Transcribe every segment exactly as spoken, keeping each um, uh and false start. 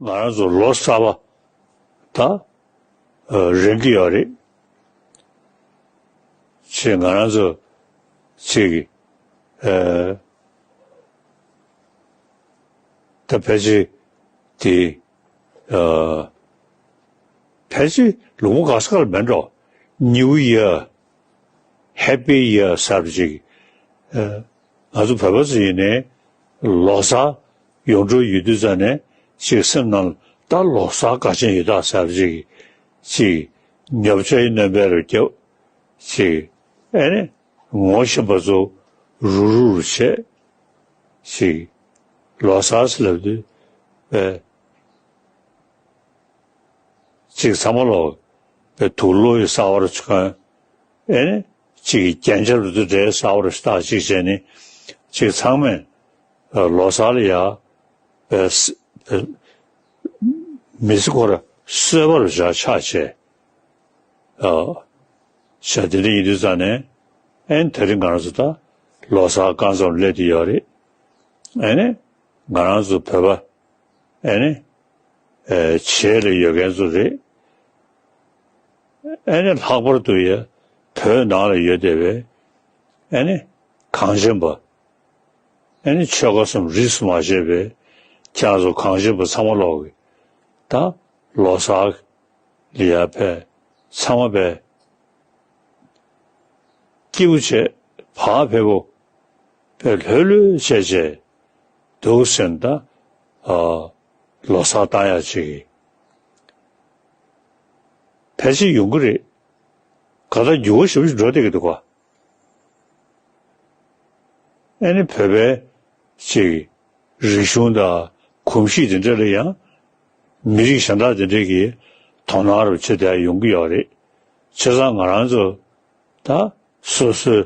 ང་རང་ཚོ་ལོ་གསར་པ་ད་རན་གྱི་ཡོད་རེད། ཅེས་ང་རང་ཚོ་ཅིག་ཨ་ད་ཕལ་ཆེར་དེ་ཨ་ཕལ་ཆེར་ལུང་པ་ག་ས་ག་ལ་མེད་འགྲོ། New Year, Happy Year ཟེར་ཅིག་ཨ་ང་ཚོ་བོད་པ་ཚོ་ཡིན་ནའི་ལོ་གསར་ཡོང་འགྲོ་ཡོད་དུས་ཙ་ནས་ཅིག་སེམས་ནང་ད་ལོ་གསར་ག་ཅན་ཡོད་ད་ཟེར་ཅིག་ཅིག་ཉོབ་ཆ་ཡི་སྣོན་པ་རུ་རྒྱབ་ཅིག་ཨེ་ནི་ངོ་ཤེས་པ་ཚོ་རུ་རུ་རུ་བྱས་ཅིག་ལོ་གསར་ཟེར་ལབ་དུས་ཨེ་ཅིག་ཚང་མ་ལོ་ཨེ་དུག་ལོག་གི་གསར་པ་རུ་ཆུ་ཁང་ཨེ་ནི་ཅིག་རྒྱན་ཆ་རུ་དུ་འདྲའི་གསར་པ་རུ་ཞིག་བཏགས་ཅིག་བྱས་ནི་ཅིག་ཚང་མས་ལོ་གསར་ལ་ཡ་ཨེ་ཨེ་མི་ཚེ་ཁོ་ར་གསོད་པ་རུ་བྱ་ཆགས་བྱས། ཨ། བྱ་དེ་འདྲ་ཡིན་དུས་ཙང་ནས་ཨེ་ནི་དེ་རིང་ང་རང་ཚོ་ད་ལོ་གསར་རྐང་ཙམ་སླེབས་བསྡད་ཡོད་རེད། ཨེ་ནི་ང་རང་ཚོ་བོད་པ་ཨེ་ནི་ཨེ་བྱེས་ལ་ཡོད་མཁན་ཚོ་རེད། ཨེ་ནི་ལྷག་པར་དུ་ཡ་བོད་ནང་ལ་ཡོད་བསྡད་པའི་ཨེ་ནི་གངས་ཅན་པ་ཨེ་ནི་ཆོལ་ཁ་གསུམ་རིས་སུ་མ་ཆད་པའི་ཁྱེད་རང་ཚོ་གངས་ཅན་པ་ཚང་མ་ལོག་གི་ད་ལོ་གསར་ལ་ཡར་ཕེབས་ཚང་མ་ཕེབས་སྐྱིད་པོ་བྱས་བག་ཕེབས་པོ་ཕེབས་ལྷོད་ལྷོད་བྱས་བྱས་འདུག་ཟེར་ན་ད་ཨ་ལོ་གསར་བཏང་ཡག་ཅིག་ཕལ་ཆེར་ཡོང་གི་རེད། ག་ད་འགྱུར་བ་ཞེ་པོ་ཞིག་འགྲོ་བསྡད་ཀྱི་འདུག་ག་ཨེ་ནི་བོད་པའི་ཅིག་རིག་གཞུང་དང་གོམས་གཤིས་དེ་འདྲ་ལ་ཡང་མི་རིགས་གཞན་དག་དེ་འདྲ་གིས་དོ་སྣང་རུ་བྱེད་བསྡད་ཡོང་གི་ཡོད་རེད། བྱས་ཙང་ང་རང་ཚོ་ད་སོ་སོའི་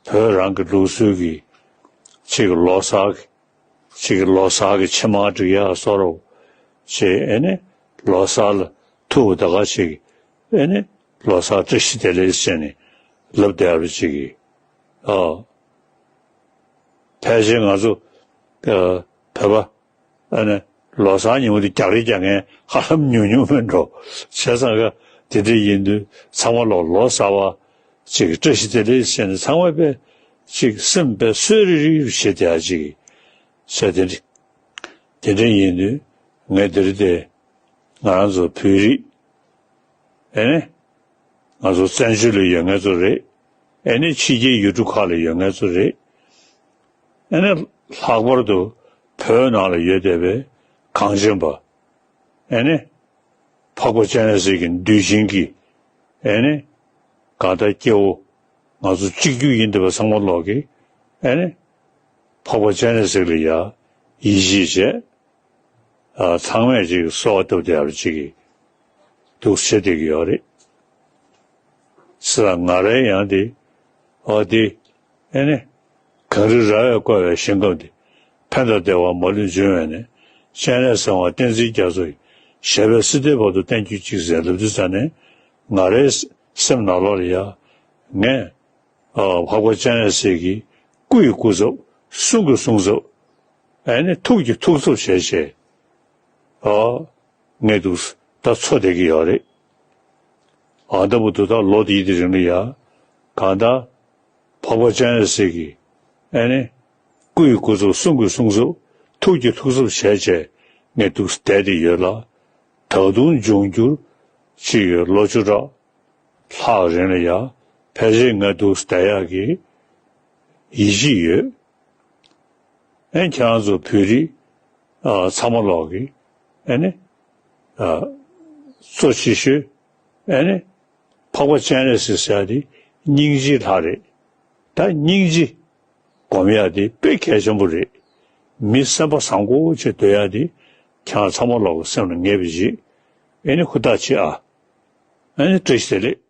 བོད་རང་གི་ལུགས་སྲོལ་གྱི་ཅིག་ལོ་གསར་གྱི་ཅིག་ལོ་གསར་གྱི་ཕྱེ་མར་སྒྲིག་ཡག་བཟོ་རོགས་ཅེས་ཨེ་ནི་ལོ་གསར་ལ་ཐུག་ད་ག་ཅིག་ཨེ་ནི་ལོ་གསར་བཀྲ་ཤིས་བདེ་ལེགས་ཟེར་ནས་ལབ་བསྡད་པ་ཅིག་གིས་ཨ། ཕལ་ཆེར་ང་ཚོ་ཨ་བོད་པ་ཨ་ནི་ལོ་གསར་ཉིན་མོ་དེ་རྒྱག་རེས་རྒྱག་མཁན་ཧ་ལམ་ཉུང་ཉུང་མིན་འགྲོ། བྱས་ཙང་ག་དེ་འདྲ་ཡིན་དུས་ཚང་མ་ལོ་ལོ་གསར་བ་ཅིག་བཀྲ་ཤིས་བདེ་ལེགས་ཟེར་ནས་ཚང་མ་དཔེ་ཅིག་སེམས་དཔེ་གསོ་རིག་རིག་རུ་བྱེད་བསྡད་ཡག་ཅིག་བྱས་དེ་འདྲ་དེ་འདྲ་ཡིན་དུས་ངས་འདིར་དེ་ང་རང་ཚོ་བོད་རིགས་ཨེ་ནི་ང་ཚོ་བཙན་བྱོལ་ལ་ཡོད་མཁན་ཚོ་རེད། ཨེ་ནི་ཕྱི་རྒྱལ་ཡུལ་གྲུ་ཁག་ལ་ཡོད་མཁན་ཚོ་རེད། ཨེ་ནི་ལྷག་པར་དུ་བོད་ནང་ལ་ཡོད་བསྡད་པའི་གངས་ཅན་པ་ཨེ་ནི་འཕགས་པ་སྤྱན་རས་གཟིགས་ཀྱི་གདུལ་ཞིང་གི་ཨེ་ནི་གང་ལྟར་སྐྱེ་བོ་ང་ཚོ་གཅིག་གྱུར་ཡིན་བསྡད་པ་ཚང་མ་ལོག་གི་ཨེ་ནི་འཕགས་པ་སྤྱན་རས་གཟིགས་ལ་ཡ་ཡིད་ཆེས་བྱས། ཨ་ཚང་མས་ཅིག་གསོལ་བ་བཏབ་བསྡད་ཡག་ཅིག་གི་འདུག་བྱེད་བསྡད་ཀྱི་ཡོད་རེད། ཟེར་ང་རའི་ཡང་དེ་ཨོ་དེ་ཨེ་ནི་གངས་རི་ར་བས་བསྐོར་བའི་ཞིང་ཁམས་འདི། ཕན་དང་བདེ་བ་མ་ལུས་འབྱུང་བའི་གནས། སྤྱན་རས་གཟིགས་དབང་བསྟན་འཛིན་རྒྱ་མཚོ་ཡི། ཞབས་པད་སྲིད་མཐའི་བར་དུ་བརྟན་གྱུར་ཅིག་ཟེར་ལབ་དུས་ཙ་ནས་ང་རའི་སེམས་ནང་ལོགས་ལ་ཡ་ངས་ཨ་འཕགས་པ་སྤྱན་རས་གཟིགས་ཀྱི་སྐུ་ཡི་སྐུ་ཚབ་གསུང་གི་གསུང་ཚབ་ཨེ་ནི་ཐུགས་ཀྱི་ཐུགས་ཚབ་བྱས་བྱས་ཨ་ངས་འདུག་ད་འཚོ་བསྡད་ཀྱི་ཡོད་རེད། ཨ་ད་བུ་དུ་ད་ལོ་འདིའི་དེ་རིང་ལ་ཡ་གང་ལྟར་འཕགས་པ་སྤྱན་རས་གཟིགས་ཀྱི་ཨེ་ནི་སྐུ་ཡི་སྐུ་ཚབ་གསུང་གི་གསུང་ཚབ་ཐུགས་ཀྱི་ཐུགས་ཚབ་བྱས་བྱས་ངས་འདུག་བསྡད་དེ་ཡོད་ལ། ད་དུང་འབྱུང་འགྱུར་ཅིག་ཡོད་ལོ་བཅུ་ཕྲག་ལྷག་རིང་ལ་ཡ་ཕལ་ཆེར་ང་འདུག་བསྡད་ཡག་གི་ཡིད་ཆེས་ཡོད། ཨེ་ཁྱེད་རང་ཚོ་བོད་རིགས་ཨ་ཚང་མ་ལོག་གི་ཨེ་ནི་ཨ་གཙོ་ཆེ་ཤོས་ཨེ་ནི་འཕགས་པ་སྤྱན་རས་གཟིགས་ཟེར་ཡག་དེ་སྙིང་རྗེའི་ལྷ་རེད། ད་སྙིང་རྗེ་སྒོམ་ཡག་དེ་དཔེ་གལ་ཆེན་པོ་རེད། མི་སེམས་པ་བཟང་པོ་བྱེད་སྡོད་ཡག་དེ་ཁྱེད་རང་ཚང་མ་ལོག་གི་སེམས་ལ་ངེས་པ་ཅིག་ཨེ་ནི་ཧུར་ཐག་བྱེད་ཨ། ཨེ་ནི་བཀྲ་ཤིས་བདེ་ལེགས།